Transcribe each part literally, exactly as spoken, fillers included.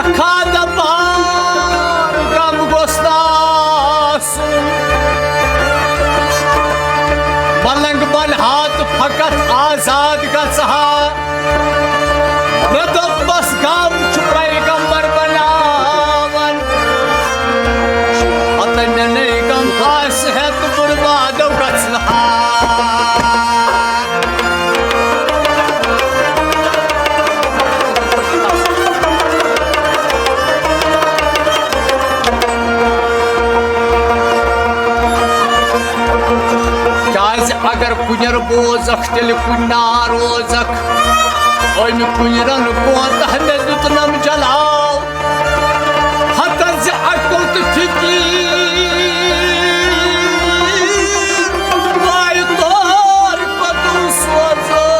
کھا دپان غم گوٚژھ نہٕ آسُن۔ ملنگ بنہٕ ہا تہٕ فقط آزاد گژھٕ ہا۔ مےٚ دوٚپمس، غم چھُ پیغمبر بناوان۔ پتہٕ مےٚ نَے غم آسہِ ہا تہٕ بربادو گژھٕ ہا۔ کیازِ اگر کُنٮ۪ر بوزکھ، تیٚلہِ کُنہِ نا روزکھ۔ أمۍ کُنٮ۪رن کوتاہ مےٚ دیُتنم جلاو۔ ہتس زِ عقل تہٕ فکر وایہِ تور پتہٕ سوزان۔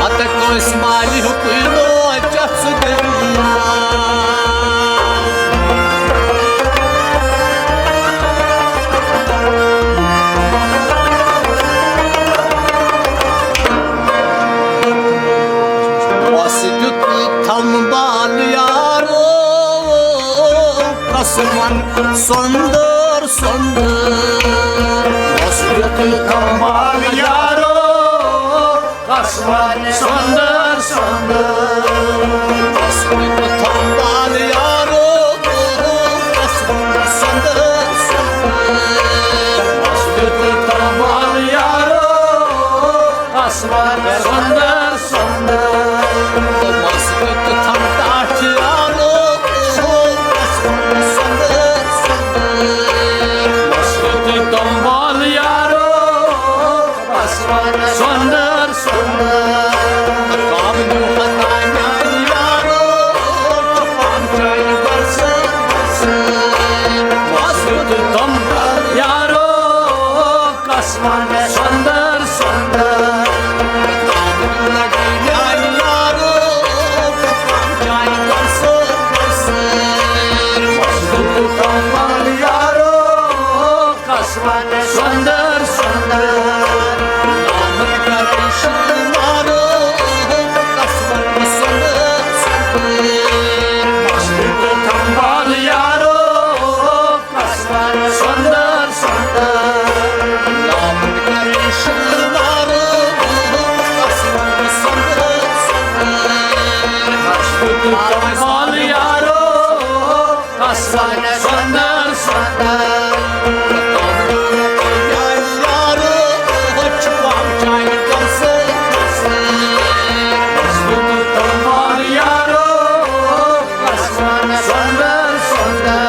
ہتہٕ کٲنٛسہِ مالہِ ہیوٚکُے نہٕ بس دیُت تھمبل یارو قسمن سۄندر سۄندر۔ بس دیُت تھمبل یارو قسمن سۄندر سۄندر۔ قسمن تھمبل یارو، قسمن سۄندر سۄندر۔ قسمن تھمبل یارو، قسمن سۄندر سۄندر۔ قسمن تھم ٹاٹھ یارو، قسمن سۄندر سۄندر۔ قسمن تھمبل یارو، قسمن سۄندر سۄندر۔ کام دُہَن آنیٛاے یارو، پام چانہِ برسہٕ برسہٕ۔ مَس دیُت تم یارو، قسمن سۄندر سۄندر۔ کام دُہَن آنیٛاے یارو، پام چانہِ برسہٕ برسہٕ۔ مَس دیُت تم یارو، قسمن سۄندر سۄندر۔ نامن کرے شکر مارو، قسمن سۄندر سۄندر۔ مَس دیُت تھمبل یارو، قسمن سۄندر سۄندر۔ نامن کرے شکر مارو، قسمن سۄندر سۄندر۔ مَس دیُت تھمبل یارو، قسمن سۄندر سۄندر۔ یارو، أسۍ چھِ پہنچان گژھٕ۔ یارو، قسمن سۄندر سۄندر۔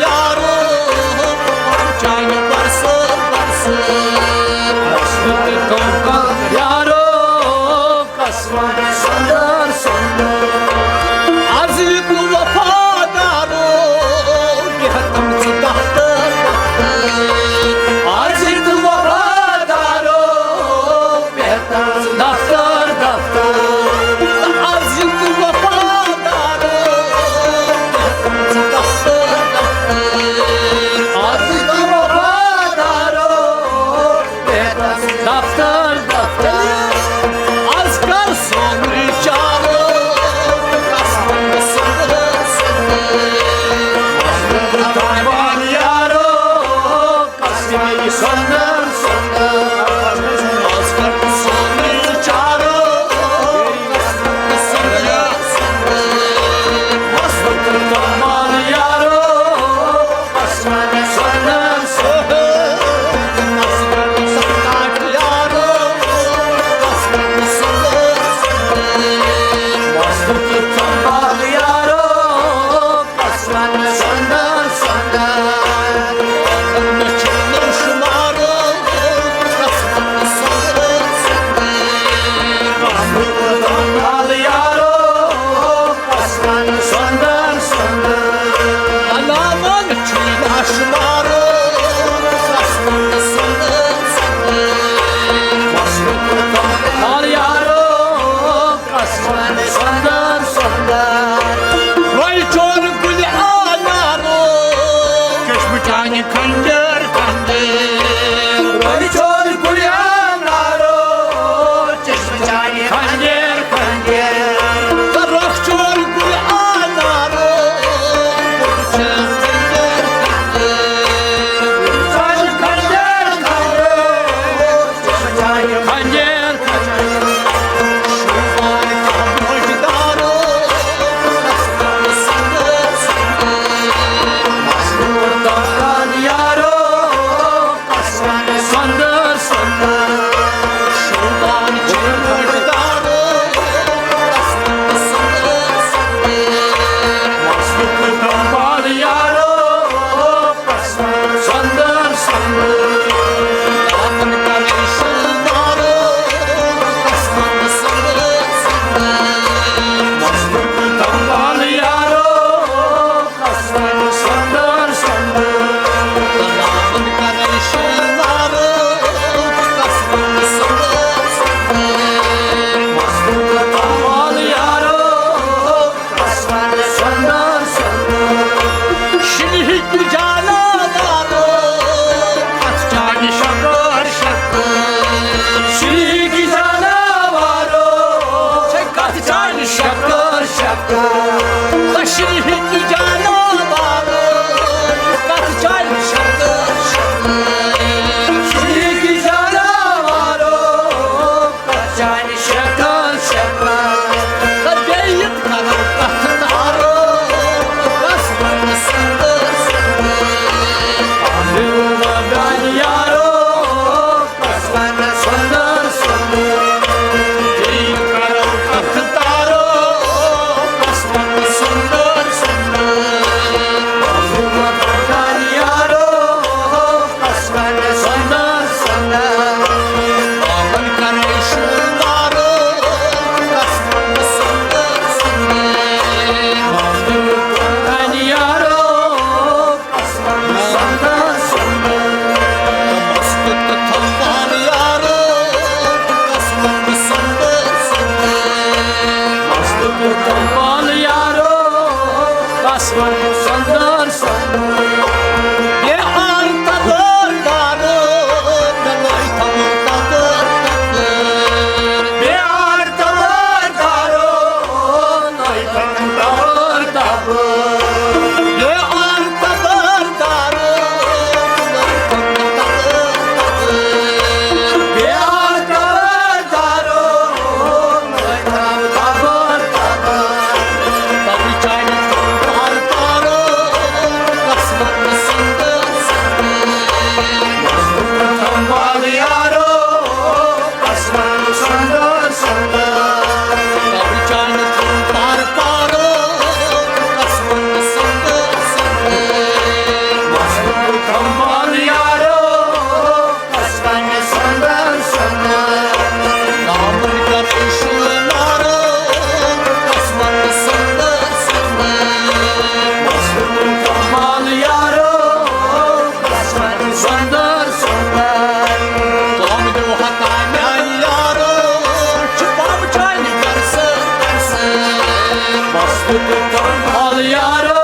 یارو، پہنچان برسہٕ برسہٕ۔ یارو، قسمن سۄندر سۄندر۔ از یہِ تہٕ وفادارو، بیہتم ژٕ دفتر دفتر۔ از یہِ تہٕ وفادارو، بیہتم ژٕ دفتر دفتر۔ از یہِ تہٕ وفادارو، بیہتم ژٕ دفتر دفتر۔ از یہِ تہٕ وفادارو، دفتر دفتر۔ از کر سونُے چارو، قسمن سۄندر سۄندر۔ یارو، قسمن سۄندر سۄندر۔ از کر سونُے چارو، قسمن سۄندر سۄندر۔ یارو، قسمن سۄندر سۄندر۔ قسمن سۄندر یارو، قسمن سۄندر سۄندر۔ مَس دیُت تھمبل یارو، قسمن سۄندر سۄندر۔ مےٚ چھُنہٕ شُمارو، قسمن سۄندر سۄندر۔ مَس دیُت تھمبل یارو، قسمن سۄندر سۄندر۔ علامن چھُے نہ شُمارو، قسمن سۄندر سۄندر۔ مَس دیُت تھمبل یارو، قسمن سۄندر سۄندر۔ روی چور گُلہِ آنارو، چشمہٕ چانہِ کھنجر کھنجر۔ روی چور گُلہِ ال یارو،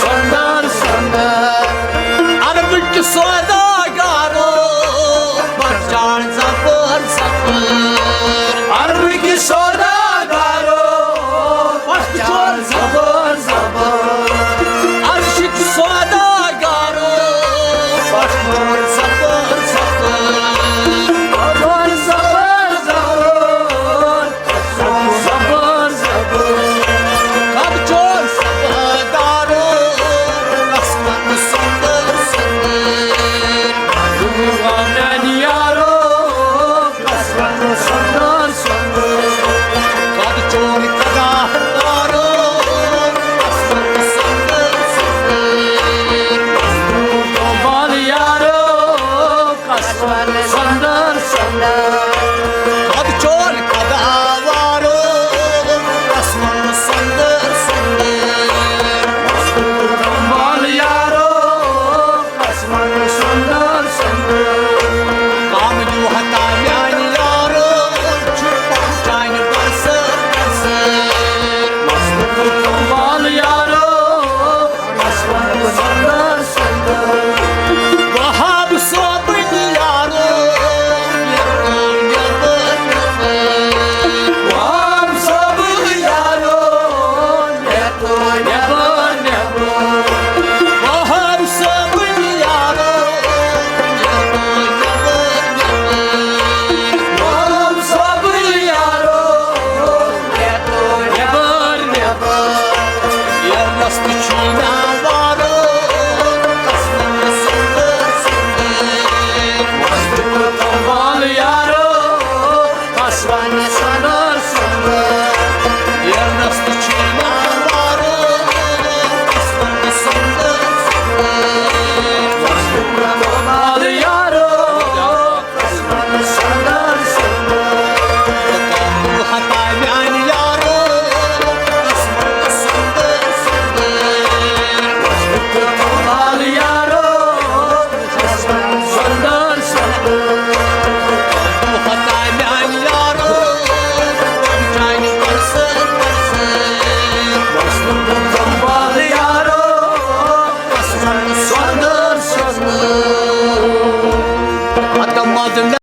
سۄندر سۄندر، عربٕکۍ سوداگارو، پہچان زبر زبر۔ عربٕکۍ سوداگارو، پہچان زبر زبر۔ عرشٕکۍ سوداگارو، پہچان زبر زبر۔ زبر زبر۔ زبر زبر۔ کب چون سبدارو، قسمت سندر سندر۔ میانہِ یارو، قسمت سندر سندر۔ کب چون قدادارو، قسمت سندر سندر۔ مال یارو، قسمت سندر سندر۔ کد چون کد آوارو، قسمت سندر سندر۔ مال یارو، قسمت سندر سندر۔ کام جو ہتا میانہِ یارو، چھُ پہچانہِ برسر برسر۔ مال یارو، وہاب صٲبٕنۍ یارو، وہاب صٲبٕنۍ یارو، وہاب صٲبٕنۍ یارو، وہاب صٲبٕنۍ یارو، نٮ۪بر نٮ۪بر۔ ییٚلہِ نستہٕ چھُ مےٚ وارٕ، قسمت سندر سندر۔ مستہٕ تہٕ مال یارو، قسمت سندر سندر۔ ییٚلہِ نستہٕ چھُ مےٚ وارٕ، قسمت سندر سندر۔ مستہٕ تہٕ مال یارو،